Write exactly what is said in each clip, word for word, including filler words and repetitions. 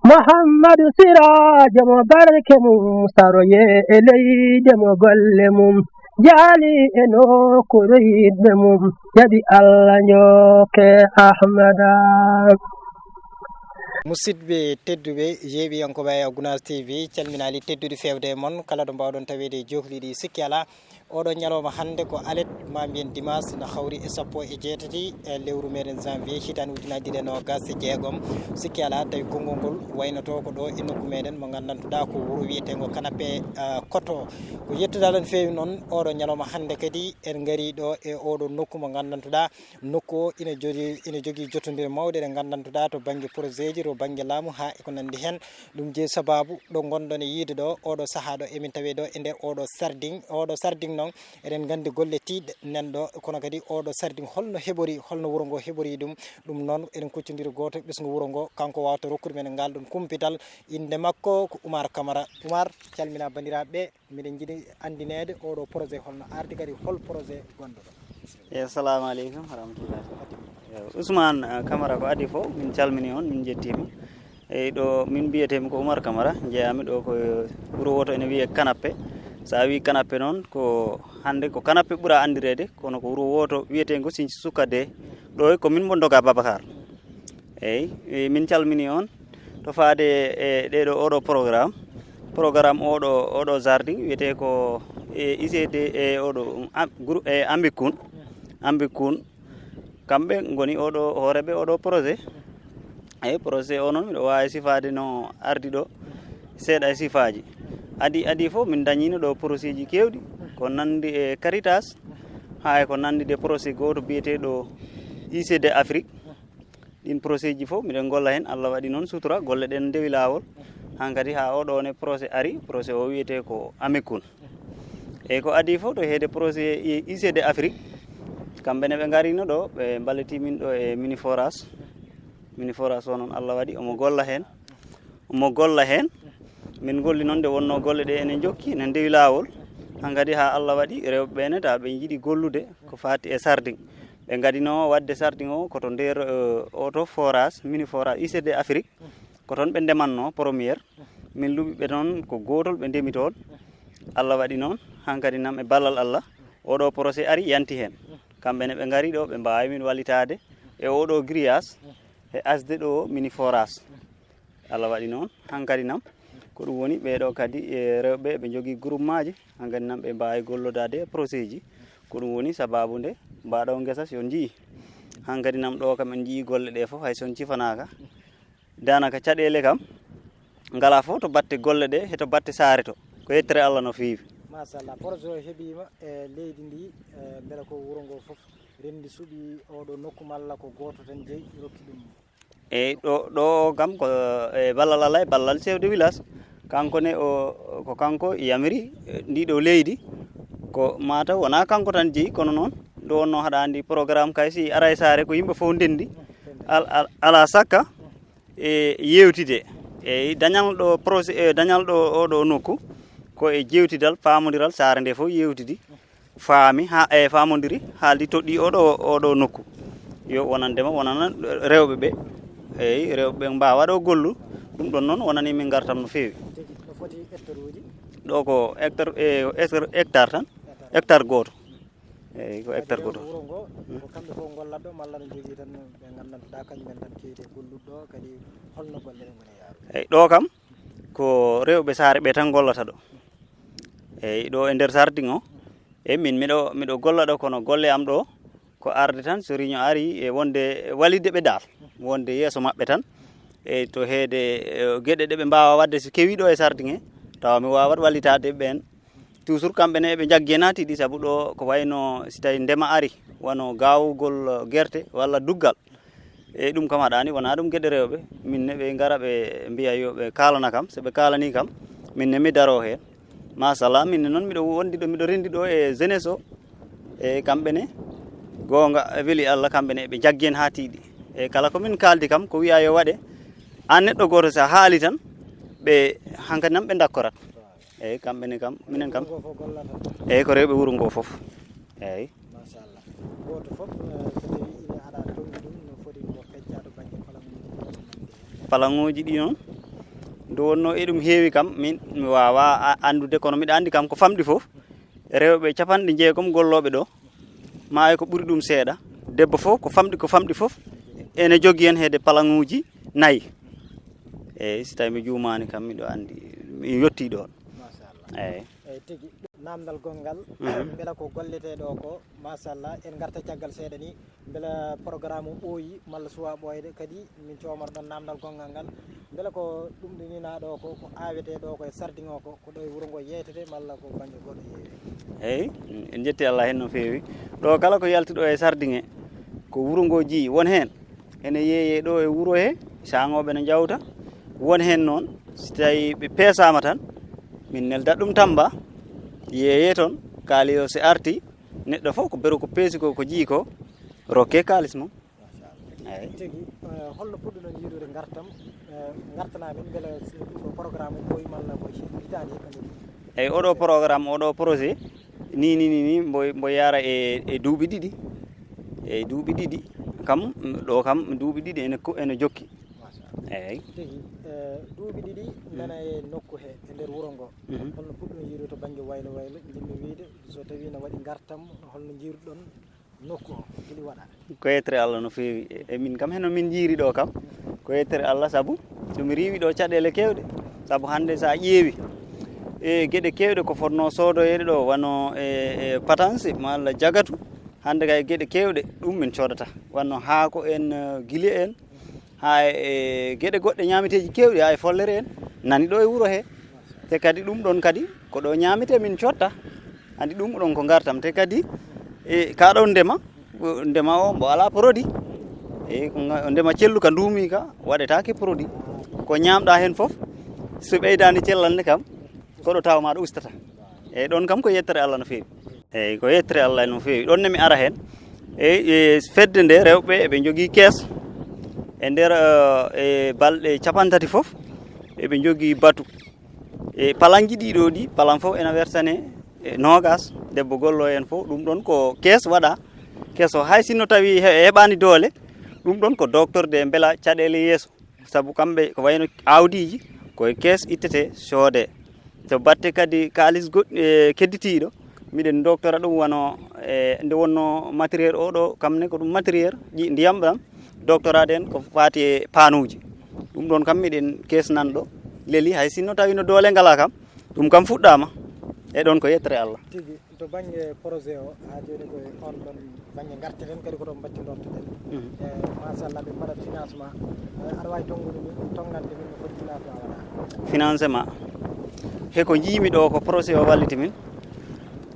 Muhammadu Siraajo mo barke mum saroye e leyde mo golle mum jaali e nokkuure yiɗɓe mum jaɓi Allah njokke Ahmada. Musidɓe tedduɓe yeeɓiyankooɓe Gunaas T V, calminaali teddude feewde e mon kala ɗo mbaawɗon taweede e jokliiɗi sikki alaa. Oɗo ñalawma hannde ko alet ma mbiyen dimas no hawri e sappo e jeetati e lewru meɗen janvier hitande ujunaaji ɗiɗi e noogas e jeegom. Sikki alaa tawi konngol ngol waynoto ko ɗo e nokku meɗen mo nganndantuɗaa ko wuro wiyeteengo Kanape, eh, Koto. Ko yettude Allah no feewi noon oɗo ñalawma hannde kadi en ngari ɗo e oɗo nokku mo nganndantuɗaa nokku o ina jogii ina jogii jotondiral mawɗo ɗe nganndantuɗaa to bannge projet ji to bannge laamu haa e ko nanndi heen. Ɗum jeyi sabaabu ɗo ngonɗon e yiide ɗo oɗo sahaa ɗo emin tawe ɗo e nder oɗo sardin oɗo sardin noon eɗen nganndi golle tiiɗɗe nanɗo kono kadi oɗo sardin holno heɓori holno wuro ngo heɓori ɗum. Ɗum noon eɗen kuccondiri gooto ɓesngu wuro ngo kanko wawata rokkude men ngal ɗum kumpital. Innde makko ko Oumar Camara. Oumar, calmina banndiraaɓe ɓe. Miɗen njiɗi anndineede oɗo projet holno ardi kadi hol projet gonɗo ɗo? Eyi, assalamu aleykum warahmatullahi. Eyi, Ousmane, eh, Camara ko adii fof min calmini on min njettiima. Eyi, ɗo min mbiyetemi ko Oumar Camara, njeeyami ɗo ko wuro woto ene wiyee Kanappe. So a wii Kanappe noon ko hannde ko Kanappe ɓura anndireede kono ko wuro woto wiyeteengo Sinci Sukka de. Ɗo ko min mbo doga Babacar. Eyi, min calmini on to faade e ɗeɗo oɗo programme. Programme oɗo oɗo jardin wiyete ko e I C D e oɗo am- groupe e Ambikun. Ambikun kamɓe ngoni oɗo hooreɓe oɗo projet. Eyi, projet o noon miɗo wawi sifaade no ardi ɗo seeɗa e sifaaji. Adi adi fof min dañino ɗo projet ji kewɗi ko nandi e Caritas, haa e ko nandi de projet goto biyeteɗo I C D Afrique. Ɗin projet ji fof miɗen golla heen. Allah waɗi noon sutura golle ɗen ndewi laawol. Hankadi haa oɗo ne projet ari, projet o wiyete ko Amekun. Eyi, ko adi fof to heede projet I C D Afrique, kamɓe ne ɓe ngarino ɗo ɓe mballiti min ɗo e mini forage. Mini forage o noon Allah waɗi omo golla heen. Omo golla heen. Min golli noon nde wonnoo golle ɗe ene njokki ene ndewi laawol. Hankadi haa Allah waɗi rewɓe ɓe ne tawa ɓe njiɗi gollude ko faati e sardin. Ɓe ngadinoo waɗde sardin o ko to nder oto forage mini forage I C D Afrique. Ko toon ɓe ndemannoo première. Min luɓi ɓe toon ko gootol ɓe ndemi toon. Allah waɗi noon hankadi nam e ballal Allah oɗo projet ari yanti heen. Kamɓe ne ɓe ngari ɗo ɓe mbaawi min wallitaade e oɗo grillage e asde ɗo mini forage. Allah waɗi noon hankadi nam ko ɗum woni ɓeeɗo kadi e rewɓe ɓe njogii groupemaaji. Hankadi nam ɓe mbaawi gollodaade e projet ji. Ko ɗum woni sabaabu nde mbaaɗo ngesa si on njii hankadi nam ɗo kam en njii golle ɗe fof hay so on cifanaaka. Daanaka caɗeele kam ngalaa fof to batte golle ɗe e to batte saare to. Ko yettere Allah no feewi. Machallah, projet o heɓiima e leydi ndi, e mbela ko wuro ngo fof renndi suɓi oɗo nokku malla ko gooto tan jeyi rokki ɗum? Eyi, ɗo ɗo kam ko e ballal Allah e ballal chef de village. Kanko ne o ko kanko yamiri ndi ɗo leydi. Ko mataw wona kanko tan jeyi kono noon nde wonno haɗa andi programme kay si ara e saare ko yimɓe fof ndendi. Al- al- ala sakka e yewtide e dañal ɗo projet e dañal ɗo oɗo nokku ko e jewtidal famodiral saare nde fof yewtidi faami ha e famodiri haaldi toɗɗi oɗo oɗo nokku. Yo wonandema wonana rewɓe ɓe. Eyi, rewɓe ɓe mbawa ɗo gollu. Ɗum ɗon noon wonani min gartam no feewi. Ɗo ko hectare e hectare tan. Hectare goto. Eyi, ko hectare goto. Wuro ngo ko kamɓe fof gollatɗo malla no jogii tan ɓe nganndantuɗaa kañumen tan keewti e gollude ɗo kadi holno golle ɗe ngoni e yaarude? Eyi, ɗo kam ko rewɓe saare ɓe tan gollata ɗo. Eyi, ɗo e nder sardin o. Eyi, min miɗo miɗo golla ɗo kono golle am ɗo ko arde tan so riño ari e wonde wallitde ɓe dal wonde yeeso maɓɓe tan. Eyi, to heede geɗe ɗe ɓe mbawa wadde so kewi ɗo e sardin he tawa mi wawat wallitade ɓen. Toujours kamɓe ne eɓe jaggi hen ha tiiɗi saabu ɗo ko wayno si tawi ndema ari wano gawugol gerte walla duggal. Eyi, ɗum kam haɗani wona ɗum geɗe rewɓe. Min ne ɓe gara ɓe mbiya yo ɓe kalana kam so ɓe kalani kam min ne mi daro hen. Machallah min ne noon miɗo wondi ɗo miɗo rendi ɗo e jeunesse o. Eyi, kamɓe ne gonga weli Allah kamɓe ne ɓe jaggi hen ha tiiɗi. Eyi, kala ko min kaldi kam ko wiya yo waɗe an neɗɗo goto sa haali tan ɓe hankadi nan ɓe dakkorat. Eyi, kamɓe ne kam minen kam. Eyi, ko rewɓe wuro ngo fof. Eyi. Machallah. Gooto fof so tawi ina aɗa tongi ɗum no foti ko fecca to bannge palaŋuuji ɗi. Palaŋuuji ɗi noon Nde wonnoo eɗum heewi kam, min mi waawaa a-, anndude, kono miɗa anndi kam ko famɗi fof, rewɓe capanɗe jeegom gollooɓe ɗo, maa e ko ɓuri ɗum seeɗa. Debbo fof ko famɗi, ko famɗi fof, ene jogii heen heede palaŋuuji nayi. Eeyi, si tawii mi juumaani kam, miɗo anndi, mi yottii ɗoon. Machallah. Eeyi. Eeyi, tigi. Naamndal gonngal, mhm, mbela ko golletee ɗo ko, machallah, en ngarta caggal seeɗa ni, mbela programme o ɓooyi malla suwaa ɓooyde, kadi min coomor ɗon naamndal gonngal ngal, mbela ko ɗum ɗo ninaa ɗo ko, ko aawetee ɗo ko e sardin o ko, ko ɗo e wuro ngo yeeytetee malla ko bannge goɗɗo yeeyee? Eeyi, en njetti Allah heen no feewi. Ɗo kala ko yalti ɗo e sardin e ko wuro ngo jeyi, won heen ene yeeyee ɗo e wuro he, saŋooɓe no njawta, won heen noon, si tawii ɓe peesaama tan, min neldat ɗum Tamba, yeeyee toon, kaalis o si arti, neɗɗo fof ko beru ko peesi ko, ko jeyi ko, rokkee kaalis mum. Machallah. Eeyi. Tigi, eh, holno puɗɗuɗon yiidude ngartam, eh, ngartanaa min mbela si ɗum ɗo programme o ɓooyi malla ko si hitaande hikka ni? Eeyi, oɗo programme, oɗo projet, ni, ni, ni, ni, mbo, mbo yaara e, e duuɓi ɗiɗi. E duuɓi ɗiɗi kam, ɗo kam, duuɓi ɗiɗi ene ko, ene jokki. Machallah. Eeyi. Tigi, eh, duuɓi ɗiɗi, mm, nana e nokku he, e nder wuro ngo. Mhm. Holno puɗɗuɗon yiidude to bannge waylo waylo, njiɗmi wiyde, so tawii no waɗi ngartam, holno njiiruɗon nokku o, holi waɗa? Ko yettere Allah no feewi. E, e min kam, heno min njiiri ɗo kam, ko yettere Allah, sabu somi riiwi ɗo caɗeele keewɗe. Sabu hannde, so a ƴeewi e geɗe keewɗe ko fotnoo soodoyeede ɗo, wano e, e patanse malla jagatu, hannde kay geɗe keewɗe ɗum min coodata. Wano haako en, eh, gile en, haa e geɗe goɗɗe ñaameteeji keewɗi, haa e follere en nani ɗo e wuro he. Te kadi ɗum ɗon kadi ko ɗo ñaametee min cotta. Anndi ɗum ɗon ko ngartam. Te kadi e ka ɗon ndema, ndema o mbo alaa produit. E ko nga-, ndema cellu ka nduumi ka waɗetaake produit. Ko ñaamɗa heen fof, so ɓeydaani cellal ne kam, ko ɗo tawa ma ɗo ustata. Eeyi, ɗon kam ko yettere Allah no feewi. Eeyi, ko yettere Allah no feewi. Ɗon ne mi ara heen. Eeyi, e fedde nde rewɓe eɓe njogii kees. E nder, eh, e balɗe capantati fof, eɓe njogii batu. E palanji ɗiɗo ɗi, palan fof ena wertane e noogas. Debbo gollo heen fof, ɗum ɗon ko kees waɗa. Kees o, hay sinno tawi he-, heɓaani doole, ɗum ɗon ko doktorde mbela caɗeele yeeso. Sabu kamɓe ko wayno aawdiiji, ko e kees ittetee, soodee. To batte kadi kaalis goɗ-, e, kedditiiɗo, miɗen doktora ɗum wano, e, nde wonno matériel o ɗo, kam ne ko ɗum matériel ƴi-, ndiyam ɗam, doktoraade en ko faati e paanuuji. Ɗum ɗon kam miɗen kees nan ɗo, leli, hay sinno tawi no doole ngalaa kam, ɗum kam fuɗɗaama. E ɗon ko yettere Allah. Tigi. To bannge projet o, haa jooni ko e on ɗon bannge ngarteten, kadi ko ɗon mbattindortoɗen. Mhm. E, machallah, ɓe mbaɗa financement. E, aɗa waawi tonngude min, tonngande min no foti financement waɗa? Financement. He ko njiimi ɗo ko projet o walliti min.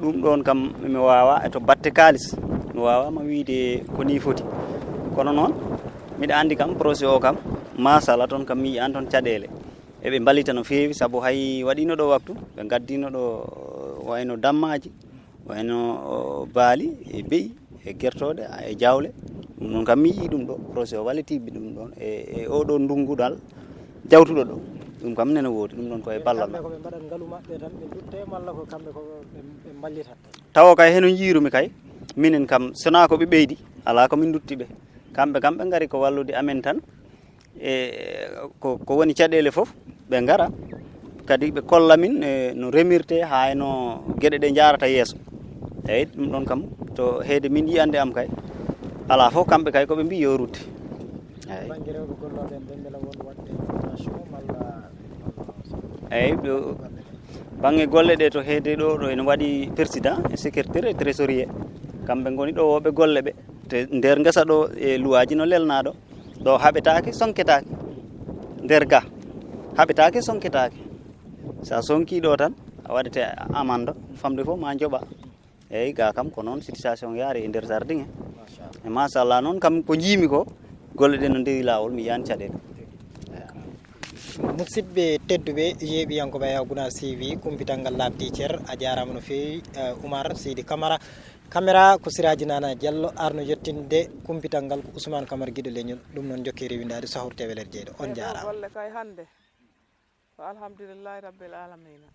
Ɗum ɗon kam mi waawaa e to batte kaalis. Mi waawaa ma wiyde ko nii foti. Kono noon, miɗa anndi kam projet o kam, machallah, toon kam mi yiyan toon caɗeele. Eɓe mballita no feewi, sabu hay waɗiino ɗo waktu, ɓe ngaddiino ɗo wayno dammaaji, wayno, o, baali, e be'i, e gertooɗe, e jawle. Ɗum ɗon kam mi yii ɗum ɗo, projet o wallitiiɓe ɗum ɗon, e, e oo ɗoo ndunngu dal jawtuɗo ɗo. Ɗum kam nene woodi, ɗum ɗon ko e ballal kamɓe maɓɓe. Ko ɓe mbaɗat ngalu maɓɓe tan, ɓe ndutte malla ko kamɓe ko ɓe, ɓe mballitat tan? Tawo kay heno njiirumi kay, minen kam, sonaa ko ɓe ɓeydi, alaa ko min ndutti ɓe. Kamɓe kam ɓe ngari ko wallude amen tan. E ko, ko woni caɗeele fof, ɓe ngara, kadi ɓe kolla min, e, no remirte, haa e no geɗe ɗe njaarata yeeso. Eeyi, ɗum ɗon kam, to heede min yiyande am kay, alaa fof, kamɓe kay ko ɓe mbii yo ruttu. Eeyi. Bannge rewɓe gollooɓe en ɓe, mbela won waɗde formation malla? Eeyi, ɗo, bannge golle ɗe, to heede ɗo, ɗo ene waɗi président, e secrétaire, e trésorier. Kamɓe ngoni ɗo wooɓe golle ɓe. Te nder ngesa ɗo, e luwaaji no lelnaa ɗo. Ɗo haɓetaake, sonketaake. Nder ga, haɓetaake, sonketaake. So a sonkii ɗo tan, a waɗete amande, famɗi fof ma njoɓa. Eeyi, ga kam ko noon situation yaari e nder jardin he. Machallah. E machallah noon kam ko njiimi ko, golle ɗe no ndewi laawol, mi yiyan caɗeele. Musidɓe tedduɓe, yeeɓiyankooɓe Ayaw Gunaas T V, kumpital ngal laaɓti cer, a jaaraama no feewi, eh, Oumar Seydi Camara. Caméra ko Siraaji Nana Diallo, arno yettinde kumpital ngal ko Ousmane Camara Giɗo Leñol, ɗum noon jokkee rewindaade sahorte welere jeyɗo. On njaaraama. Golle kay hannde ko alhamdulillahi rabbil alamina.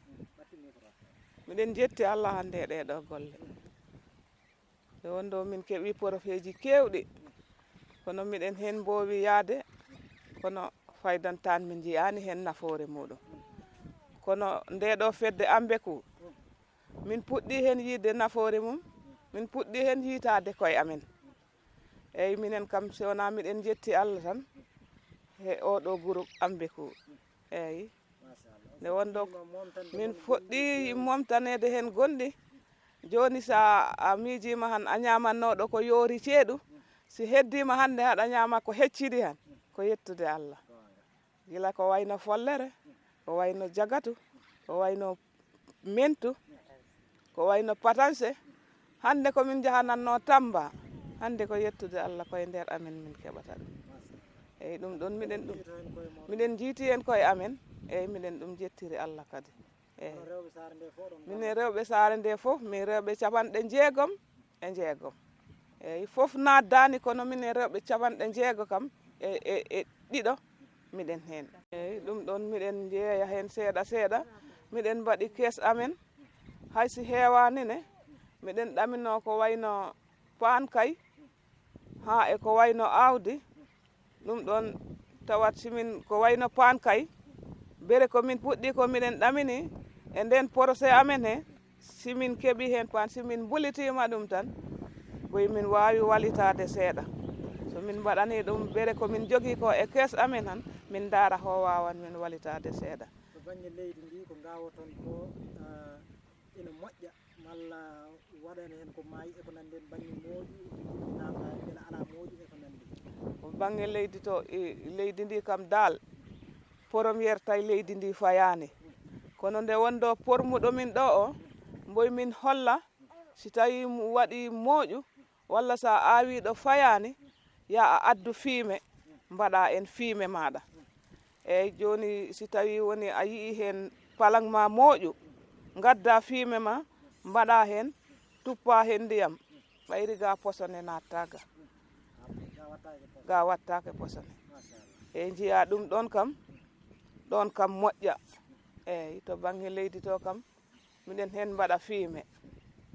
Miɗen jetti Allah hannde e ɗee ɗoo golle. Nde wonno min keɓii porofeeji keewɗi, kono miɗen heen mboowi yahde, kono Faydan tan min njiyaani heen nafoore muuɗum. Kono ndee ɗoo fedde Ambeku, min puɗɗii heen yiide nafoore mum, min puɗɗii heen yiitaade koye amen. Eeyi, minen kam, si wonaa miɗen njetti Allah tan, he oo ɗoo groupe Ambeku. Eeyi. Nde wonɗo min fuɗɗii momtaneede heen gonɗi, jooni so a, a miijiima han, a ñaamannooɗo ko yoori ceeɗu, si heddiima hannde haɗa ñaama ko heccidi han, ko yettude Allah. Gila ko wayno follere, ko wayno jagatu, ko wayno mentu, ko wayno patanse. Hannde ko min njahanatnoo Tamba, hannde ko yettude Allah, koye nder amen min keɓata ɗum. Eeyi, ɗum ɗoon miɗen ɗum, miɗen njiiti heen koye amen. Eeyi, miɗen ɗum njettiri Allah kadi. Eeyi. Minen rewɓe saare nde fof, min rewɓe capanɗe jeegom e jeegom. Eeyi, fof naatdaani, kono minen rewɓe capanɗe jeego kam e, e, e ɗiɗo miɗen heen. Eeyi, ɗum ɗoon miɗen njeeya heen seeɗa seeɗa. Miɗen mbaɗi kees amen, hay si heewaani ne, miɗen ɗaminoo ko wayno paan kay, haa e ko wayno aawdi. Ɗum ɗoon tawat simin ko wayno paan kay, bere ko min puɗɗii ko miɗen ɗamini e ndeen porosee amen he, simin keɓii heen paan, simin mbulitiima ɗum tan, boy min waawi walitaade seeɗa. So min mbaɗanii ɗum bere ko min njogii ko e kees amen han, min ndaara ho waawan min walitaade seeɗa. To bannge leydi ndi, ko ngaawoton ko, ah, ina moƴƴa, malla waɗani heen ko maayi e ko nanndi heen, bannge mooƴu, naamnaade mbela alaa mooƴu e ko nanndi heen? Ko bannge leydi to, e leydi ndi kam daal, poromyeer tawi leydi ndi fayaani. Kono nde wonɗo pormuɗo min ɗo o, mboy min holla, si tawi mu-, waɗi mooƴu, walla so a aawii ɗo fayaani, ya a addu fiime, mbaɗa heen fiime maaɗa. Eeyi, jooni si tawii woni a yi'ii heen palaŋ ma mooƴu, ngadda fiime ma, mbaɗa heen, tuppa heen ndiyam, ɓayri ga posone naatta ga. Ga wattaake posone. Eeyi, njiya ɗum ɗoon kam, ɗoon kam moƴƴa. Eeyi, to bannge leydi to kam, miɗen heen mbaɗa fiime.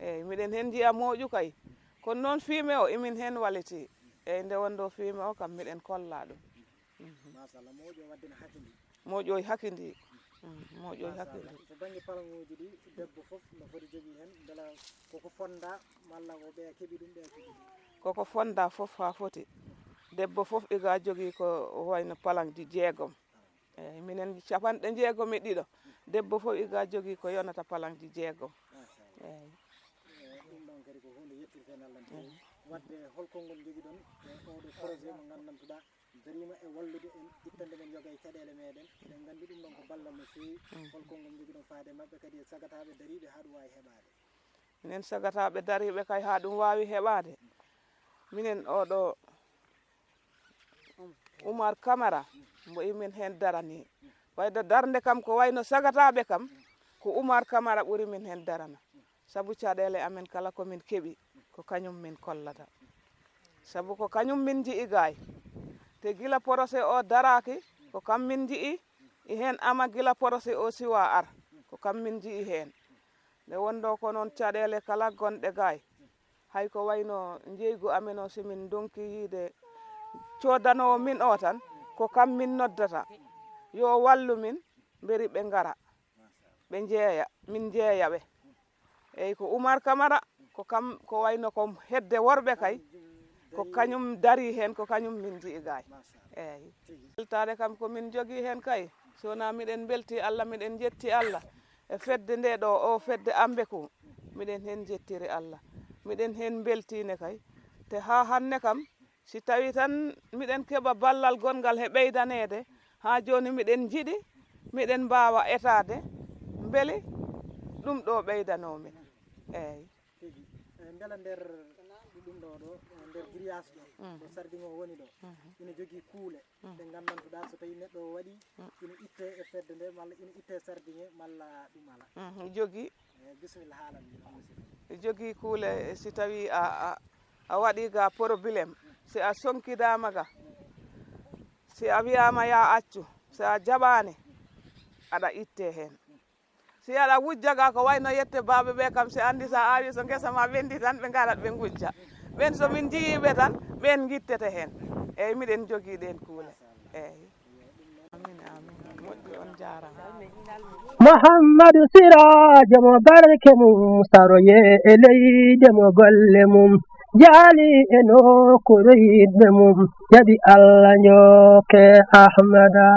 Eeyi, miɗen heen njiya mooƴu kay. Kono noon fiime o, imin heen waliti. Eeyi, nde wonɗo fiime o kam, miɗen kolla ɗum. Mhm. Machallah, mooƴu o waɗde no hakindii. Mooƴu o hakindii. Mhm, mooƴu o hakindii. Machallah. To bannge palaŋuuji ɗi, debbo fof no foti jogii heen, mbela koko fonnda, malla ko ɓeya keɓi ɗum, ɓeya keɓi ɗum? Koko fonnda fof haa foti. Debbo fof iga jogii ko wayno palaŋji jeegom. Eeyi, minen capanɗe jeegom e ɗiɗo. Debbo fof iga jogii ko yonata palaŋji jeegom. Machallah. Eeyi. Eh, ɗum ɗon kadi ko huunde yettirten Allah no feewi. Eeyi. Waɗde hol konngol njogiɗon e oɗo projet mo nganndantuɗaa dariima e wallude en ittande men yoga e caɗeele meɗen? Eɗen nganndi ɗum ɗon ko ballal no feewi. Mm. Hol konngol njogiɗon faade e maɓɓe kadi e sagataaɓe dariiɓe haa ɗum waawi heɓaade? Minen sagataaɓe dariiɓe kay haa ɗum waawi heɓaade. Minen oɗo Umar Kamara, mbo imin heen darani. Wayde darnde kam ko wayno sagataaɓe kam, ko Umar Kamara ɓuri min heen darana. Sabu caɗeele amen kala ko min keɓi, ko kañum min kollata. Sabu ko kañum min nji'i gaay. Te gila porosee o daraaki, ko kam min nji'i, e heen ama gila porosee o siwa ar, ko kam min nji'i heen. Nde wonɗo ko noon caɗeele kala gonɗe gaay. Hay ko wayno njeygu amen o, si min ndonki yiide coodanoowo min o tan, ko kam min noddata. Yo wallu min, mberi ɓe ngara. Ɓe njeeya, min njeeya ɓe. Eeyi, ko Umar Kamara, ko kam, ko wayno ko hedde worɓe kay, ko kañum darii heen, ko kañum min nji'i gaay. Eeyi. Weltaare kam ko min njogii heen kay, so wonaa miɗen mbeltii Allah, miɗen njetti Allah e fedde nde ɗo, o fedde Ambeku, miɗen heen njettiri Allah, miɗen heen mbeltiine kay. Te haa hannde kam, si tawii tan miɗen keɓa ballal gonngal he ɓeydaneede, haa jooni miɗen njiɗi, miɗen mbaawa etaade, mbele ɗum ɗo ɓeydanoo min. Eeyi. Tigi. Eh, mbela nder ɗum ɗo ɗo, eh, nder grillage ɗo, mm, ɗo sardin o woni ɗo, mhm, ina jogii kuule, mm, ɗe nganndantuɗaa so tawii neɗɗo o waɗi, mm, ina ittee e fedde nde, malla ina ittee sardin he, malla ɗum alaa? Mhm, jogii. Eh, bisimilla, haalan min, on musidɗo. Jogii kuule, si tawii a, a, a waɗii ga problème, si a sonkidaama ga, si a wiyaama ya accu, si a jaɓaani, aɗa ittee heen. Si aɗa wujja ga ko wayno yette baaɓe ɓe kam, si anndi sa aawi so ngesa ma ɓenndi tan, ɓe ngarat ɓe ngujja. Ɓen so min njiyii ɓe tan, ɓen ngittete heen. Eeyi, miɗen njogii ɗeen kuule. Eeyi. Muhammadu Siraajo mo barke mum saroye e leyde mo golle mum jaali e nokkuure yiɗɓe mum jaɓi Allah njooke Ahmada.